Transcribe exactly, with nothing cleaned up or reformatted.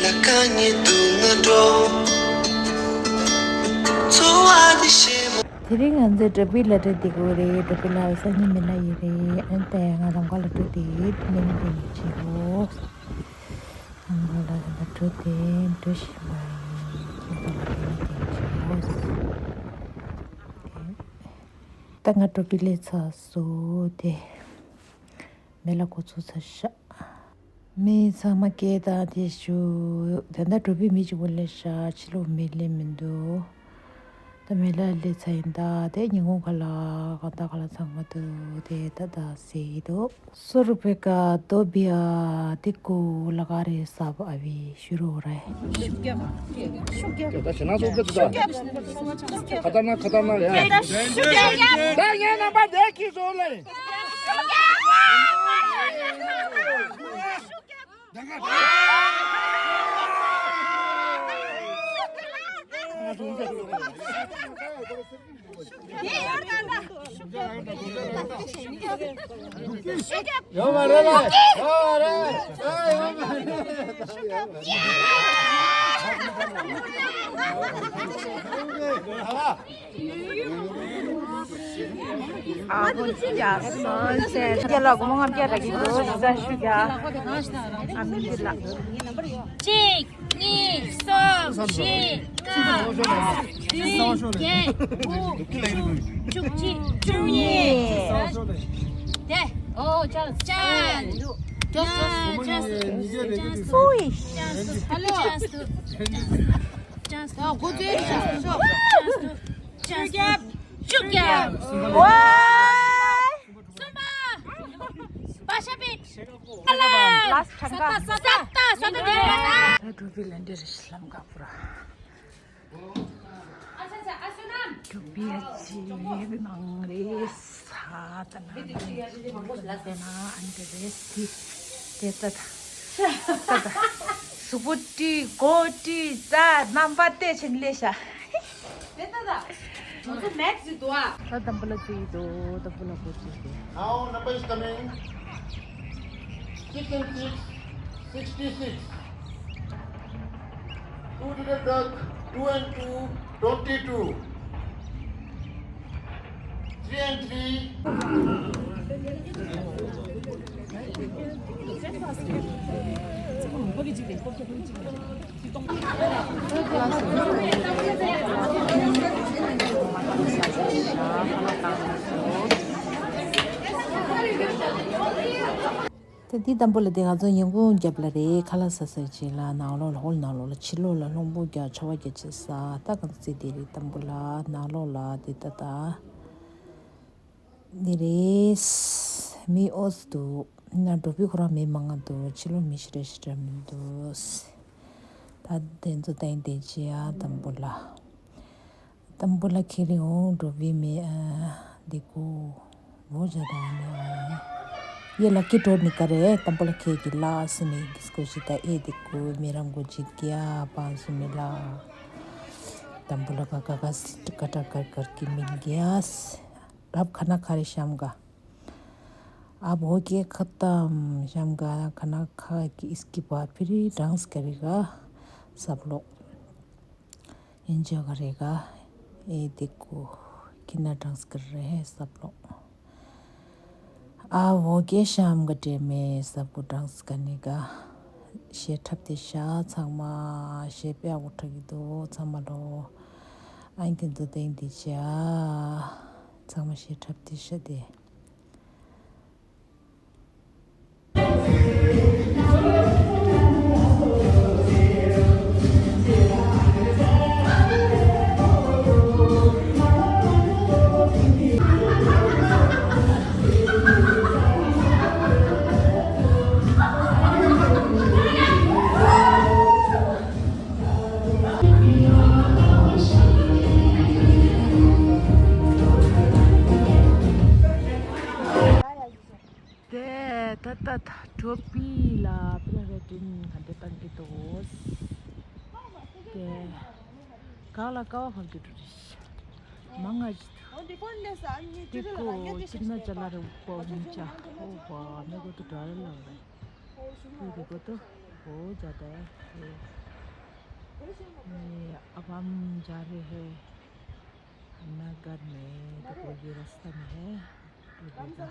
དེ་རིང་ང་ཚོའི་འགྲོ་ཕུག་ལ་འགྲོ་བསྡད་ཀྱི་ཡོད་རེད། འགྲོ་ཕུག་ལ་སང་ཉིན་མི་ལ་ཡོད་རེད། ཨ་ནི་ད་ང་རང་ག་ལ་འགྲོ་དེ་མི་མི་དེ་མི་བྱེད་གོ། རང་ག་ལ་ད་འགྲོ་དེ་འགྲོ་བཞིན་པ་ཡིན། ཁྱེད་ཚོ་ལ་དེ་མི་དེ་མི་བྱེད་གོ། ད་ང་འགྲོ་ཕུག་སླེབས་ཚར་སོང་དེ། མེ་ལ་འགོ་ཚུགས་ཚར་ཤག་མི་ཚང་མ་སྐད་བཏང་དེ་ཞུ། ད་ལྟ་འགྲོ་ཕུག་མི་གཅིག་པོ་སླེབས་ཤག་ཕྱི་ལོགས་མི་སླེབས་མི་འདུག་ད་མེ་ལ་སླེབས་ཚར་ཡིན་ད། དེ་ཉིན་གུང་ཁ་ལ་གང་ལྟར་ཁ་ལ་ཚང་མ་འདུག་དེ་ད་ད་ཟེར་གྱི་འདུག་སོ་རུ་པེ་ཀ་དོ་བི་ཨ་དེ་ཀུ་ལ་ག་རེ་ས་བ་ཨ་བི་ཤུ་རུ་རེ། ད་ཞེ་ན་སོ་ཀ་ད་ཁ་ཏར་ནག་ཁ་ཏར་ནག་ཡ། ད་ངའི་རྣམ་པ་དེ་ཁྱི་བཟོ་ལེ། ཡོད་མ་རེད་ལ། ཡོད་མ་རེད། ཨ་ཡོད་མ་རེད། ཨ་ཁུ་ཅི་ཡ་སོང་ཟེར། རྒྱ་ལ་སྒོར་མོ་ལྔ་བརྒྱ་རག་གི་འདུག་ས་ཞུ་རྒྱ། ཨ་མི་འདི་ལ། གཅིག་གཉིས། གསུམ། བཞི། ལྔ། བདུན། བརྒྱད། དགུ། བཅུ། བཅུ་གཅིག་བཅུ་གཉིས། དེ། ཨོ་ཅལ་ཅལ། ཅལ་ཅལ། སུའི། ཅལ་ཅལ། ཅལ་ཅལ། ཨ་འགོ་བཙུགས་ཤོག་བཅུ་བརྒྱ། བཅུ་བརྒྱ། ཝའི། གསུམ་པ། བ་ཤ་པིད། ལ་ལ་ས་ཏ་ས་ཏ་ས་ཏ་དེ་ལ་ས། ད་འགྲོ་བི་ལ་འདི་རེ་ཤི་ལམ་ག་པུ་ར། ཨ་ས་ས་ཨ་སུ་ནམ། འགྲོ་བི་ཡ་ཅི་ནང་རེ་ས་ད་ན་རེ་ས་ད་ན་ཨ་འདི་རེ་སི་དེ་ད་ད་ད་ད་སུ་པུ་ཏི་གོ་ཏི་ད་རྣམ་པ་ཏེ་ཆེན་ལེ་ཤ། དེ་ལྟ་ད། ང་ཚོ་མེག་ཟིག་འདུག་ཨ། ད་དམ་པོ་ལ་བརྩི་ཡི་འདུག་དམ་པོ་ལ་འགོ་བརྩི་ཡི་འདུག Now number is coming. Six and six, sixty-six. Two digit duck, two and two, twenty-two. Three and three. ད་འདི་དམ་པོ་ལ་དེ་ང་ཚོ་ཉིན་གུང་རྒྱབ་ལ་རེད། ཁ་ལག་ཟ་ཟེར་ཅིག་ལ་ནང་ལོགས་ལ་ཧོལ་ནང་ལོགས་ལ་ཕྱི་ལོགས་ལ་སློང་བུ་རྒྱག་ཆར་པ་རྒྱག་ཅིག་ཟ། ད་གང་ཚེ་དེ་རེད། དམ་པོ་ལ་ནང་ལོགས་ལ་དེ་ད་ད། འདི་རེད། མི་ཨོ་ཙི་འདུག་ན་འགྲོ་བི་ཁོ་རང་མི་མང་ང་འདུག་ཕྱི་ལོགས་མི་ཞེ་དྲག་ཞེ་དྲག་མི་འདུག་ད་དེ་ཚོ་ད་ཡིན་དེ་ཅི་ཡ་དམ་པོ་ལ། དམ་པོ་ལ་ཁྱེད་རིང་འོང་འགྲོ་བི་མི་ཨ་འདི་ཀུ་བོ་ཇ་ད་ནི་ཨ་ཡེ་ལ་ཀི་ཏོར་ནི་ཀ་རེ་དམ་པོ་ལ་ཁྱེད་ཀྱི་ལ་སི་མི་གི་སྐོར་ཞིག་ད་ཨེ་འདི་ཀུ་མི་རང་གོ་ཅིག་གི་ཨ་པང་སི་མི་ལ། དམ་པོ་ལ་ཀ་ཀ་ཀ་སི་ཀ་ཀྲ་ཀར་ཀར་གི་མིན་གི་ཨ་སི། རབ་ཁ་ན་ཁ་རེ་ཤམ་ག་ཨ་བོ་ཀེ་ཁ་ཏམ་ཤམ་ག་ཁ་ན་ཁ་གི་ཨིས་ཀི་པ་ཕི་རི་ཌང་སི་ཀ་རི་ག་སབ་ལོ། ཨིན་ཇོ་ག་རི་ག་ཨེ་དེ་ཀུ་ཁི་ན་ཌང་སི་ཀ་རི་སབ་ལོ། ཨ་བོ་ཀེ་ཤམ་ག་ཏྲེ་མེ་སབ་ཀུ་ཌང་སི་ཀ་ནི་ག་ཤེ་ཁྲབ་དེ་ཤ་ཚང་མ་ཤེ་པེ་ཨ་བོ་ཁྲ་གི་དོ་ཚང་མ་ལོ། ཨ་ཨིན་དེ་དོ་དེ་ཨིན་དེ་ཅ། ཚང་མ་ཤེས་ཁྲབ་དེ་ཤ་དེ། དེ་ད་ལྟ་ད་གྲོ་པི་ལ་པི་ལ་རེ་ཏིན་ག་འདྲ་བཏང་གི་འདུག་དེ་གང་ལ་ཀ་བ་གང་གི་འགྲོ་རེད། མང་ང་ཞིག་འདུག་དེ་ཀོ་ཅིག་ན་ཅ་ལ་རེ་བ་མི་ཅ་ཨོ་བ་མེ་གོ་ཏུ་དྲ་རེ་ལ་རེ་ཨོ་དེ་གོ་ཏུ། बहुत ज़्यादा है। ये अब हम जा रहे हैं नगर में, तो ये रास्ता में है। ये देखो।